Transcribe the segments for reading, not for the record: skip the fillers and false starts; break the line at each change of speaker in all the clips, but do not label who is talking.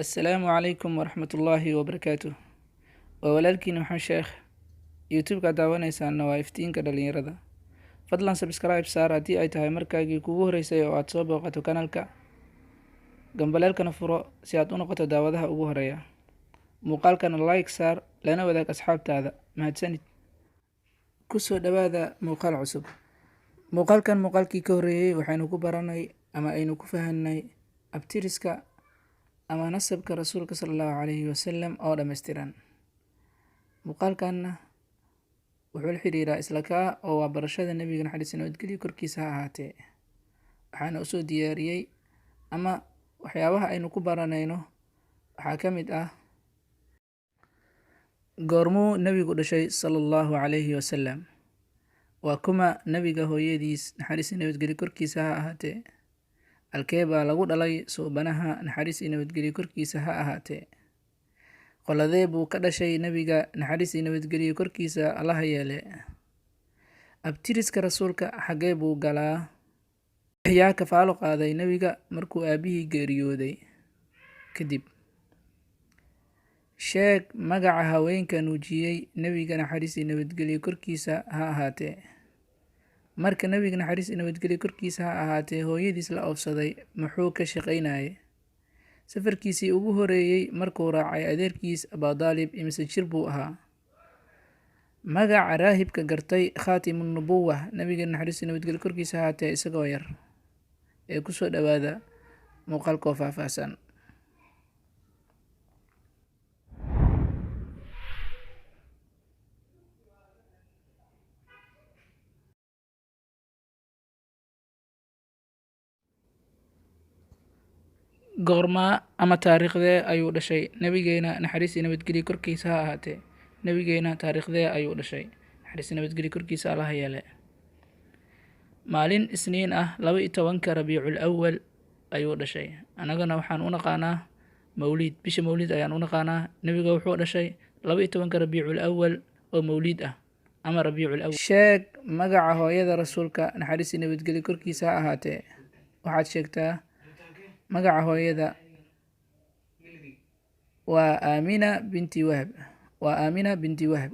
Assalaamu calaykum waraxmatullaahi wabarakaatuh. Waa walaalkiin Maxamed Sheekh. YouTube-ka daawanaysaana waa Iftiinka Dhalinyarada. Fadlan subscribe saar haddii ay tahay markaagii kugu horeysay oo aad soo booqato kanalka. Gambaleelkana furo si aad u noqoto daawadaha ugu horeeya. Muuqaalkana like saar, lana wadaag asxaabtaada. Mahadsanid. Kusoo dhawaada muuqaal cusub. Muuqaalkan muuqaalkii ka horreeyey waxaynu ku baranay ama aynu ku fahanay abtiriska ama nasabka Rasuulka sala Allahu calayhi wasalam oo dhammaystiran. Muuqaalkanna wuxuu la xiriiraa isla kaa oo waa barashada Nebiga, naxariis nabadgelyo korkiisa ha ahaatee. Waxaana usoo diyaariyey ama waxyaabaha aynu ku baranayno waxaa ka mid ah: goormuu Nebigu dhashay sala Allahu calayhi wasalam? Waa kuma Nebiga hooyadiis, naxariis nabadgelyo korkiisa ha ahaatee? Halkee baa lagu dhalay Suubanaha, naxariis iyo nabadgelyo korkiisa ha ahaatee? Qoladee buu ka dhashay Nebiga, naxariis iyo nabadgelyo korkiisa Allaha yeele? Abtiriska Rasuulka xaggee buu galaa? Yaa kafaalo qaaday Nebiga markuu aabihii geeriyooday kadib? Sheeg magaca haweenka nuujiyey Nebiga, naxariis iyo nabadgelyo korkiisa ha ahaatee. Marka Nebiga, naxariis iyo nabadgelyo korkiisa ha ahaatee, hooyadiis la oofsaday, muxuu ka shaqaynayay? Safarkiisii ugu horeeyey markuu raacay adeerkiis Abadaalib, imise jir buu ahaa? Magaca raahibka gartay khaatimunubuwa Nebiga, naxariis iyo nabadgelyo korkiisa ha ahaatee, isagoo yar? Ee kusoo dhawaada muuqaalkoo faahfaahsan. Goormaa ama taariikhdee ayuu dhashay Nabigeena, naxariis iyo nabadgelyo korkiisa ha ahaatee? Nabigeena taariikhdee ayuu dhashay, naxariis iyo nabadgelyo korkiisa Allaha yeele? Maalin Isniin ah, 12-ka Rabiicul Awal ayuu dhashay. Annagana waxaan u naqaanaa Mawliid, bisha Mawliid ayaan u naqaanaa. Nebiga wuxuu dhashay 12-ka Rabiicul Awal oo Mawliid ah ama Rabiicul Awal. Sheeg magaca hooyada Rasuulka, naxariis iyo nabadgelyo korkiisa ha ahaatee. Waxaad sheegtaa magaca hooyada. Waa Aamina binti Wahb. Waa Aamina binti Wahb.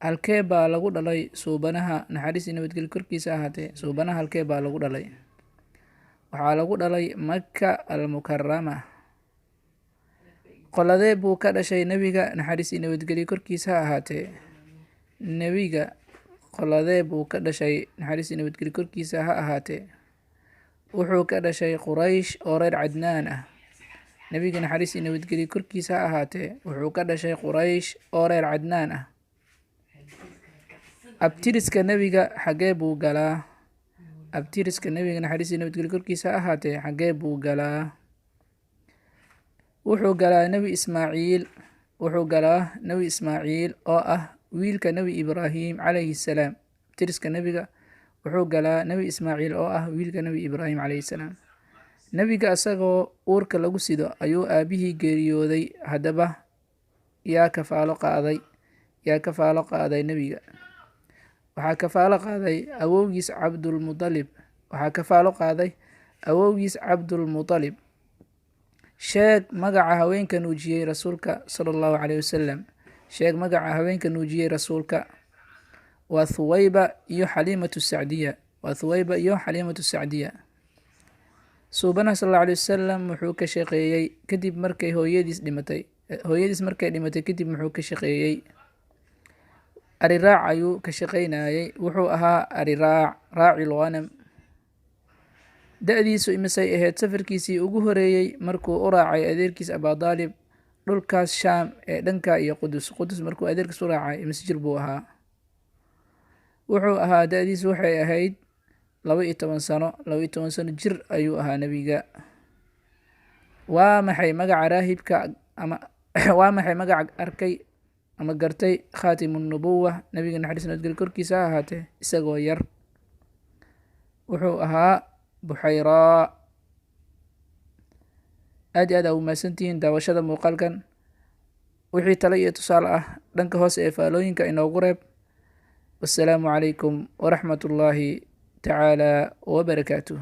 Halkee baa lagu dhalay Suubanaha, naxariis iyo nabadgelyo korkiisa ahaatee? Suubanaha halkee baa lagu dhalay? Waxaa lagu dhalay Maka Almukarama. Qoladee buu ka dhashay Nebiga, naxariis iyo nabadgelyo korkiisa ha ahaatee? Nebiga qoladee buu ka dhashay, naxariis iyo nabadgelyo korkiisa ha ahaatee? Wuxuu ka dhashay Quraysh oo reer Cadnaan ah. Nebiga, naxariis iyo nabadgelyo korkiisa ha ahaatee, wuxuu ka dhashay Quraysh oo reer Cadnaan ah. Abtiriska Nebiga xaggee buu galaa? Abtiriska Nebiga, naxariis iyo nabadgelyo korkiisa ha ahaatee, xaggee buu galaa? Wuxuu galaa Nebi Ismaaciil. Wuxuu galaa Nebi Ismaaciil oo ah wiilka Nebi Ibraahim calayhi salaam. Abtiriska Nebiga wuxuu galaa Nebi Ismaaciil oo ah wiilka Nebi Ibraahim calayhi salaam. Nebiga isagoo uurka lagu sido ayuu aabihii geeriyooday. Haddaba yaa kafaalo qaaday? Yaa kafaalo qaaday Nebiga? Waxaa kafaalo qaaday awowgiis Cabdulmudalib. Waxaa kafaalo qaaday awowgiis Cabdulmudalib. Sheeg magaca haweenka nuujiyey Rasuulka sala Allahu caleyhi wasalam. Sheeg magaca haweenka nuujiyey Rasuulka. Waa Thuwayba iyo Xaliimatu Sacdiya. Waa Thuwayba iyo Xaliimatu Sacdiya. Suubanaha sal Allahu alay wasalam wuxuu ka shaqeeyey kadib markay hooyadiis dhimatay? Hooyadiis markay dhimatay kadib muxuu ka shaqeeyey? Ariraac ayuu ka shaqeynayay. Wuxuu ahaa ariraac, raacil ghanam. Da-diisu imisay ahayd safarkiisii ugu horeeyey markuu u raacay adeerkiis Abadaalib dhulkaas Shaam ee dhanka iyo Qudus? Qudus markuu adeerkiis u raacay, imise jir buu ahaa? Wuxuu ahaa, da-diisu waxay ahayd 12 sano. 12 sano jir ayuu ahaa Nebiga. Waa maxay magaca raahibka ama waa maxay magaca arkay ama gartay khaatimunubuwa Nebiga, naxariis nabadgelyo korkiisa ha ahaatee, isagoo yar? Wuxuu ahaa Buxayraa. Aad iyo aad aa umahadsantihiin daawashada muuqaalkan. Wixii talo iyo tusaale ah dhanka hoose ee faalooyinka inoogu reeb. Wassalaamu calaykum waraxmat ullaahi tacaala wabarakaatuh.